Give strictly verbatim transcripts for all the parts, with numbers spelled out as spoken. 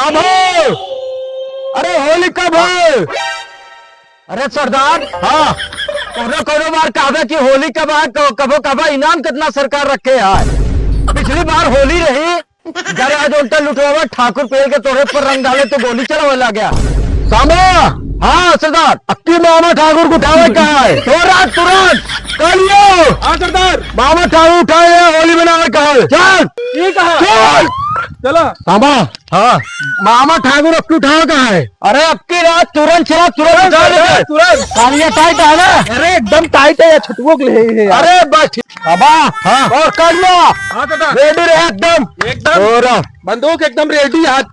कब हो? अरे होली कब हो? अरे सरदार, हाँ। कौनो कौनो बार कहबे कि होली कब है, क-, कबो कहबे इनाम कितना सरकार रखे है। पिछली बार होली रही, जरा आज उल्टा लुटवावा, ठाकुर पेल के तोरे पर रंग डाले तो गोली चलावे लग गया। सांबा! हाँ सरदार। अक्की मामा ठाकुर को उठावे का है? तुरंत, तुरंत! कालियो! हाँ सरदार। मामा ठाकुर उठावे, होली मनावे का है। चल! ठीक है। चल! चलो। सांबा! हाँ। मामा ठाकुर अक्की उठावे का है? अरे अक्की रात तुरंत चला, तुरंत तुरंत उठा ले। सरदार, तुरंत। कालिया टाइट है ना? अरे एकदम टाइट है, या छटुओ के लिए है यार। अरे बस ठीक। बाबा, हाँ। और कालिया, हाँ दादा। रेडी रहे एकदम। एकदम। और बंदूक एकदम रेडी आज।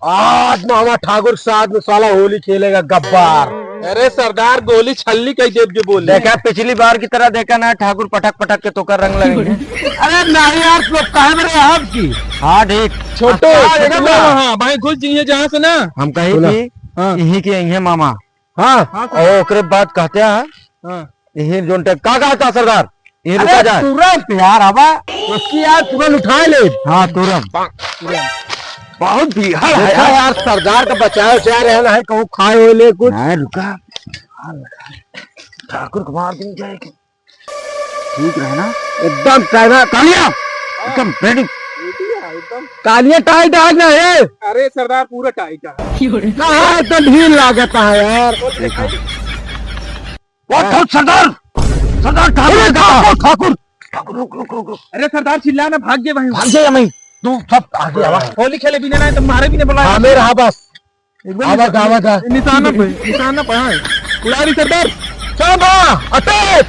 आज मामा ठाकुर के साथ में साला होली खेलेगा गब्बर। अरे सरदार, गोली छल्ली कई देब जो बोले। देखा, पिछली बार की तरह देखा ना, ठाकुर पटक पटक के तोकर रंग लगेंगे। अरे नहीं यार, तू काहे मेरे आप की? हाँ, ठीक। छोटो, अच्छा, छोटो, देखा? हाँ, भाई घुस जाइए जहाँ से ना। हम कही सुना। थी, हाँ। यहीं के यहीं है मामा। हाँ। हाँ, सर। और ओकरे बाद कहते हैं, हाँ। यही जोन टे-, का कहता सरदार? यही अरे रुका जाए। तुरंत यार, अब उसकी यार तुरंत उठा ले। हाँ, तुरंत। बहुत भीड़ है देखा यार। यार, सरदार का बचाव चाह रहे हैं, कहूँ खाए हो ले कुछ। नहीं, रुका। ठाकुर को मार देंगे जाएगी। ठीक रहे ना? एकदम टाइट है, कालिया। एकदम रेडी। रेडी है, एकदम। कालिया टाइट आज ना है। अरे सरदार, पूरा टाइट है। कहाँ एकदम भीड़ लागता है यार। देखा। वो हाँ। खुद सरदार, सरदार ठाकुर अरे का, ठाकुर, ठाकुर, ठाकुर, रुक, रुक, रुक, रुक। अरे सरदार, चिल्ला ना, भाग गए वहीं। भाग गए वहीं। तू सब आगे आवा। होली खेले भी ना, तो मारे भी ना बुलाए। हाँ, मेरा हाँ बस। एकदम आवा, निशा-, आवा, आवा। निशाना पे, निशाना पे, हाँ। उड़ा दी सरदार। शाबा, अटैक।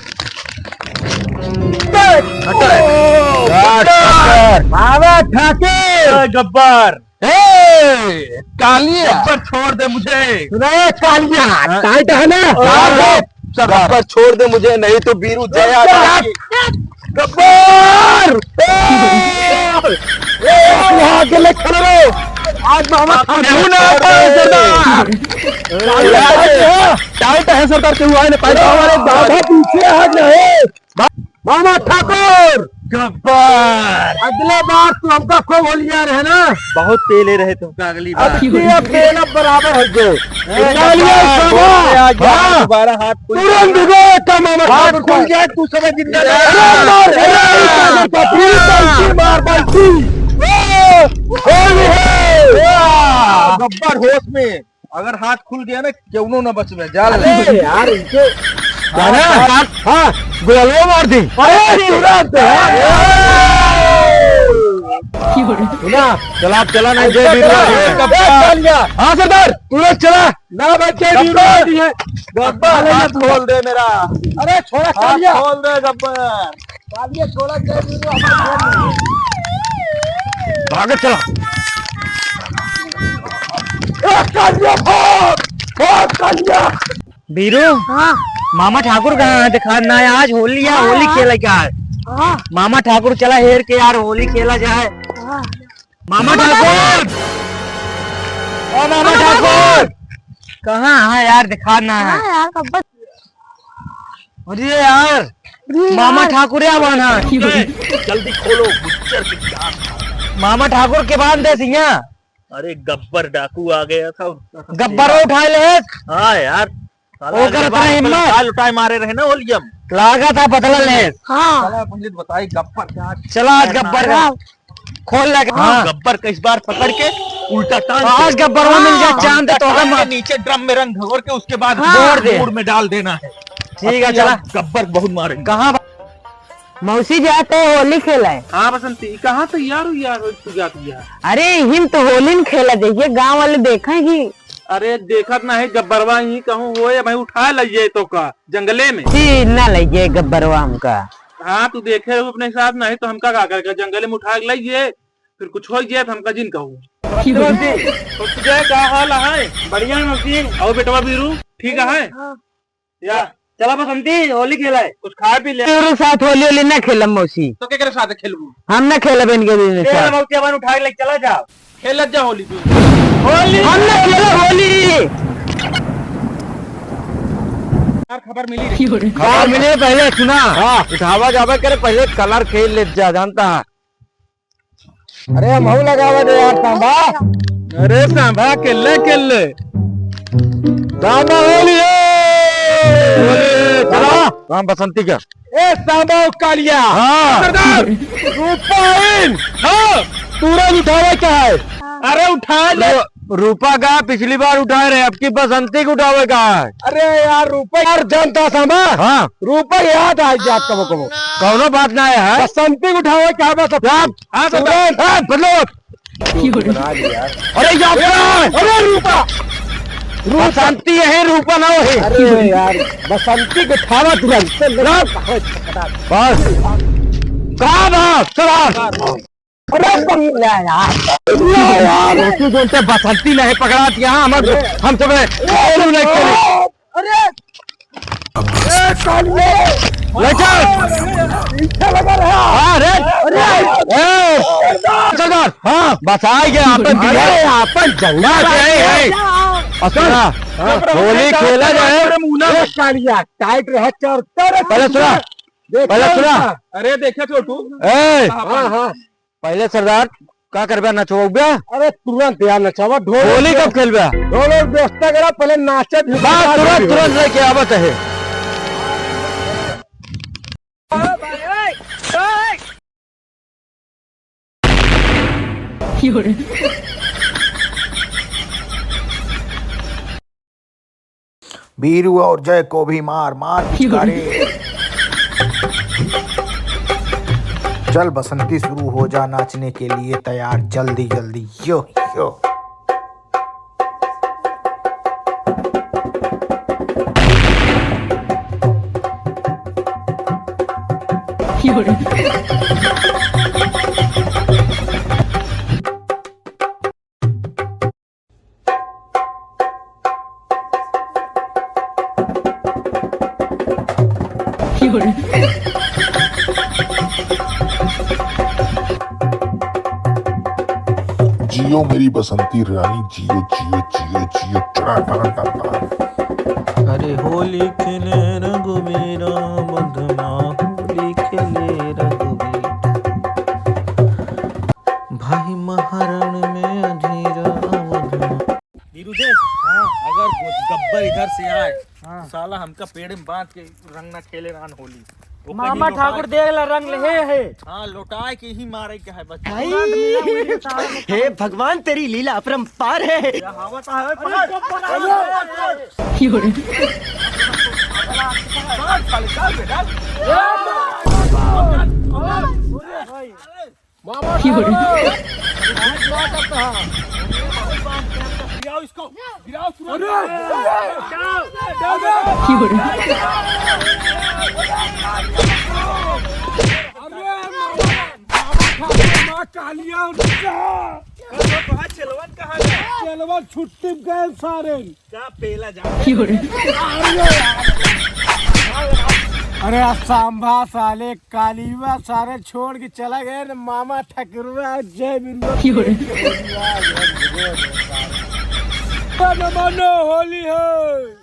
अटैक। अटैक। ओ, गब्बर। बाबा ठाकुर। जय गब्बर। ए, कालिया। गब्बर छोड़ दे मुझे। सुना है कालिया, हाँ। टाइट है ना? हाँ, सरदार। गब्बर छोड़ दे मुझे, नहीं तो बीरू जया गब्बर। गब्बर! ए! ए, वहाँ अकेले खड़े रहो। आज मामा आप खाने केहू ना छोड़ दे। सरदार। कालिया, टाइट है सरदार, केहू आए ना पाए। अरे बाबा पीछे हट रहे। मामा ठाकुर! गब्बर! अगले बार तू हमका खूब होलिया रहे ना? बहुत पेले रहे तुमका अगली बार। अब की अब पेला बराबर हो गए। ए, तालियां गब्बर, बजाओ। बोल रहे आज हाँ। दोबारा हाथ खुल तुरंत गया। गए का मामा हाथ ठाकुर खुल का। गया, तू सब जिंदा अरे रहे। मार, अरे मार, मार, मार, मार, मार। ए, होली है। वाह। गब्बर होश में। अगर हाथ खुल गया ना, केवनो ना बचबे, जान ले। अरे यार, इनके जाना? हाँ, हाँ, गोलवा मार दी। अरे, तुरंत, हाँ। सुना, चला, चला, नहीं, जय बीरवा। ए, कालिया। हाँ, सरदार, तुरंत चला। ना, भाई, जय बीरवा। गब्बर, हाथ खोल दे मेरा। अरे, छोड़ा, हाथ कालिया। खोल दे, गब्बर। कालिया छोड़ा, जय बीरू, हमारे घर में। भागत चला। ए, कालिया, भाग! भाग, कालिया! बीरू, हाँ। मामा ठाकुर कहाँ है? दिखा ना, आज होली है, हाँ, होली हाँ। खेला क्या है? हाँ। मामा ठाकुर चला हेर के यार, होली खेला जाए। हाँ। मामा ठाकुर! ओ मामा ठाकुर! कहाँ है यार, दिखा ना है। हाँ यार, कब अरे यार, अरे मामा यार। ठाकुर या बाना। जल्दी खोलो, गुज्जर की जान। मामा ठाकुर के बांध दे सिया। अरे गब्बर डाकू आ गया था। गब्बर उठा ले। हाँ यार, साला ओकर अगली बार इतना अपन हिम्मत। काल उठाए मारे रहे ना होलियम। लागा था बदला ले। हाँ। साला अपन जी बताई गब्बर का। चला आज गब्बर का। हाँ। खोल लगा। हाँ। गब्बर का इस बार पकड़ के उल्टा टांग आज के गब्बरवा मिल जाए, हाँ। चांद उल्टा तो टांग होगा के मत। नीचे ड्रम में रंग घोर के उसके बाद हाँ। बोर दे। मूड़ में डाल देना है। ठीक है, अब चला। गब्बर बहुत मारेंगे। कहाँ बा-, मौसी जाते होली खेले। हाँ बसंती, कहाँ तैयार हो यार, हो तू जाती है? अरे हिम तो होली न खेला जाइए, गाँव वाले देखें कि। अरे देखत नहीं, गब्बरवा ही कहूँ होए, भाई उठा लइए तो का जंगले में। जी, ना लइए गब्बरवा हमका। हाँ, तू देखे हो अपने साथ, नहीं तो हमका का करके जंगले में उठा के लइए, फिर कुछ हो गया तो हमका जिन कहू। तो तुझे का हाल है? बढ़िया है मौसी। और बेटवा बीरू ठीक है? हाँ। या चला बसंती, होली खेला है, कुछ खा पी ले। तेरे साथ होली होली ना खेलम मौसी। तो केकरे साथ खेलबू? हम ना खेलब इनके दिन तेरे साथ। मौसी अपन उठा के ले चला जा। खेलत जा होली तू। होली। हम ना खेलब होली। यार खबर मिली रे। खबर मिले पहले सुना। हाँ। उठावा जावा करे पहले कलर खेल ले जा, जानता है। अरे हम हऊ लगावा दे यार सांबा। अरे सांभा, केल्ले, केल्ले। सांभा होली है। होली, चला। राम बसंती का। ए सांभा कालिया। हाँ। सरदार, रूपा इन। हाँ। तुरंत उठावे का है। अरे उठा ले। रू-, रूपा का पिछली बार उठाए रहे, अब की बसंती को उठावे का है। अरे यार रूपा यार जानता सांभा। हाँ। रूपा याद आ जात कबो कबो। कौनो बात ना है। बसंती को उठावे का है बस। हाँ, हाँ, सरदार। तुरंत। हाँ, बदलो। अरे यार, अरे रूपा, रूपा। बसंती यही रूपा ना हो है। अरे यार, बसंती के ठावा तुरंत। बस। का बात, का बात? अरे पकड़ ले यार। ले यार, तू बोलते बसंती नहीं पकड़ात यहाँ, हम, हम तुम्हें गोलू नहीं खेले। अरे ए, कालिया! ले चल। पीछे लगा रहा। हाँ, रे। अरे! ए, सरदार, हाँ, बस आ गया, आपन दिया। अरे, आपन झंडा बस, ए, ए। ए। और सुना, हाँ, होली खेला जाए। अरे, मुना ए। कालिया, टाइट रहे, चढ़ता रहे। पहले सुना, देख पहले सुना। अरे, देखे छोटू। ए। हाँ, हाँ। पहले सरदार, का करबे, नचवाबे? अरे तुरंत यार नचावा, ढोल होली कब खेलबे? ढोल और व्यवस्था करा, पहले नाचे भी बा, बता तुरंत, दे। तुरंत लेके आवत है। बीरू और जय को भी मार, मार पिचकारी। चल बसंती, शुरू हो जा नाचने के लिए तैयार, जल्दी जल्दी, यो यो। जियो मेरी बसंती रानी, जियो, जियो, जियो, जियो, टना, टना, टना, टना। अरे होली खेले रघुबीरा, मधुना होली खेले रघुबीरा। भाई महारण में अधीरा अवध में। बीरू देश, हाँ। अगर गो-, गब्बर इधर से आए, हाँ। तो साला हमका पेड़ में बांध के रंग ना खेले रहन होली। वो मामा कहीं ठाकुर लोटाए देख ला, रंग लहे है। हाँ, लोटाए के ही मारे के है बच्चा। भाई। तुरंत मिला होली साला में। हे भगवान, तेरी लीला अपरंपार है। क्या हावत है? अरे, पकड़। चुप, पकड़। मार साले, डाल दे, डाल। मामा की हो रही? गिराओ, गिराओ इसको, गिराओ तुरंत। अरे! की हो रही? अरे मामा, मामा, मामा, कालिया उनका। चेलवन कहाँ गए? चेलवन छुट्टी पे गए सारे। जा पेला जा। की हो रही? अरे सांभा साले, कालिया सारे छोड़ के चला गए न मामा ठकुरवा, जय बिरुवा। की हो रही? मानो होली है।